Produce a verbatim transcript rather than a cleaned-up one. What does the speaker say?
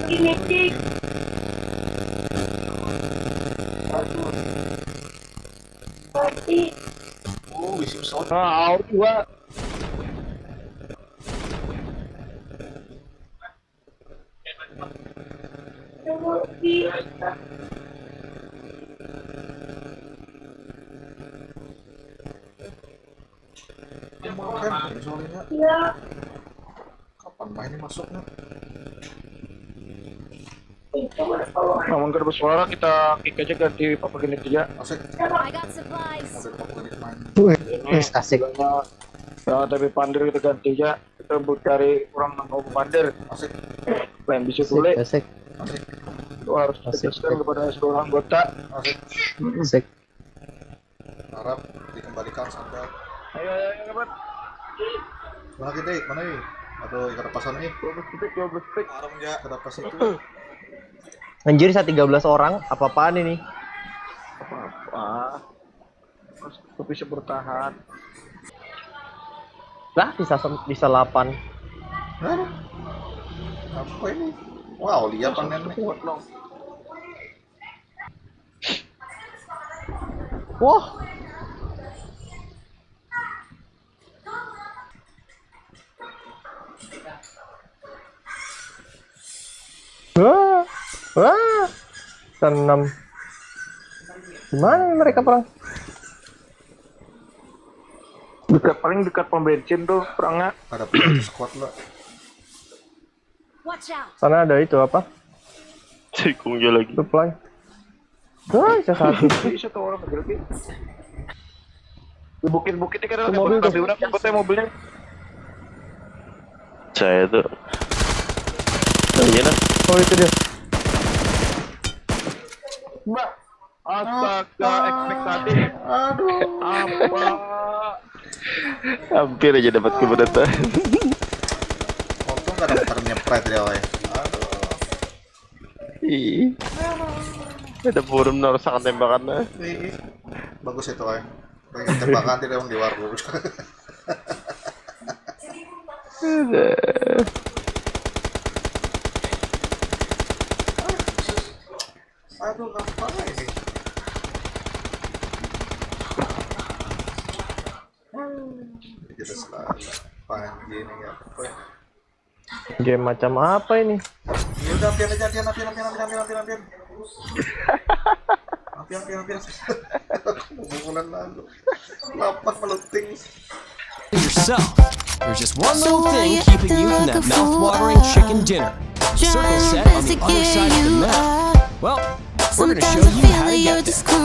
Ini sih. Mati. Oh, bisi pesawat. Nah, aur juga. Tunggu di Kemarin soalnya ya kapan mainnya masuknya? Itu kalau Namun kada bersuara, kita kick aja, ganti apa gini aja. Asik, I got supplies. model apa gini main? Wih, wih, asik. Ya, tapi pandir kita ganti aja. Kita buat cari orang nang mau pandir. Asik, Lain bisa Asik, boleh. Asik. asik, Itu harus Asik. Tegaskan kepada seluruh anggota. asik. Asik. Harap dikembalikan sampai. Ayo, ayo, ayo, Bang. Mana kita? Mana ini? Aduh, ikan pasan ini. Dua belas detik, dua belas detik. Arem ya, kenapa sih itu? Anjir, saya tiga belas orang, apa-apaan ini? Apa-apa. Masih bisa bertahan. Lah, bisa sem- bisa delapan. Hah? Apa ini? Wow, lihat panennya. Kuat, Long. Wah. Wah, wah. Tanam. Gimana nih mereka perang? Dekat, paling dekat pom bensin tuh perangnya. Ada punya squad lah. Watch out. Sana ada itu apa? Cikung aja lagi. Supply. Wah, bisa satu. Jadi satu orang aja lagi. Di bukit-bukit ini kan ada Mobil mobil tuh. Orang, takutnya mobilnya. Saya tuh. Nah, iya dah. Oh, itu dia. Mbak. Astaga, ekspektasi. Aduh. Apa? Hampir aja dapat keberatan. Untung kada muter nyepret dia, weh. Aduh. Ih. Ada burung naruh sangat tembakannya. Ih, ih. Bagus itu, weh. Pengen tembakan tidak, emang di warung. Ada. Aduh, apa ini? Kita salah. Panji ini apa? Game macam apa ini? Ya udah, ambil aja, ambil, ambil, ambil, ambil, ambil, ambil, ambil. Ambil, ambil, ambil. Aku mau pukulan lalu. Lapan meluting. Yourself. There's just one little thing keeping you from that mouth-watering chicken dinner. Circle set on the other side of the map. Well, we're gonna show you how to get there.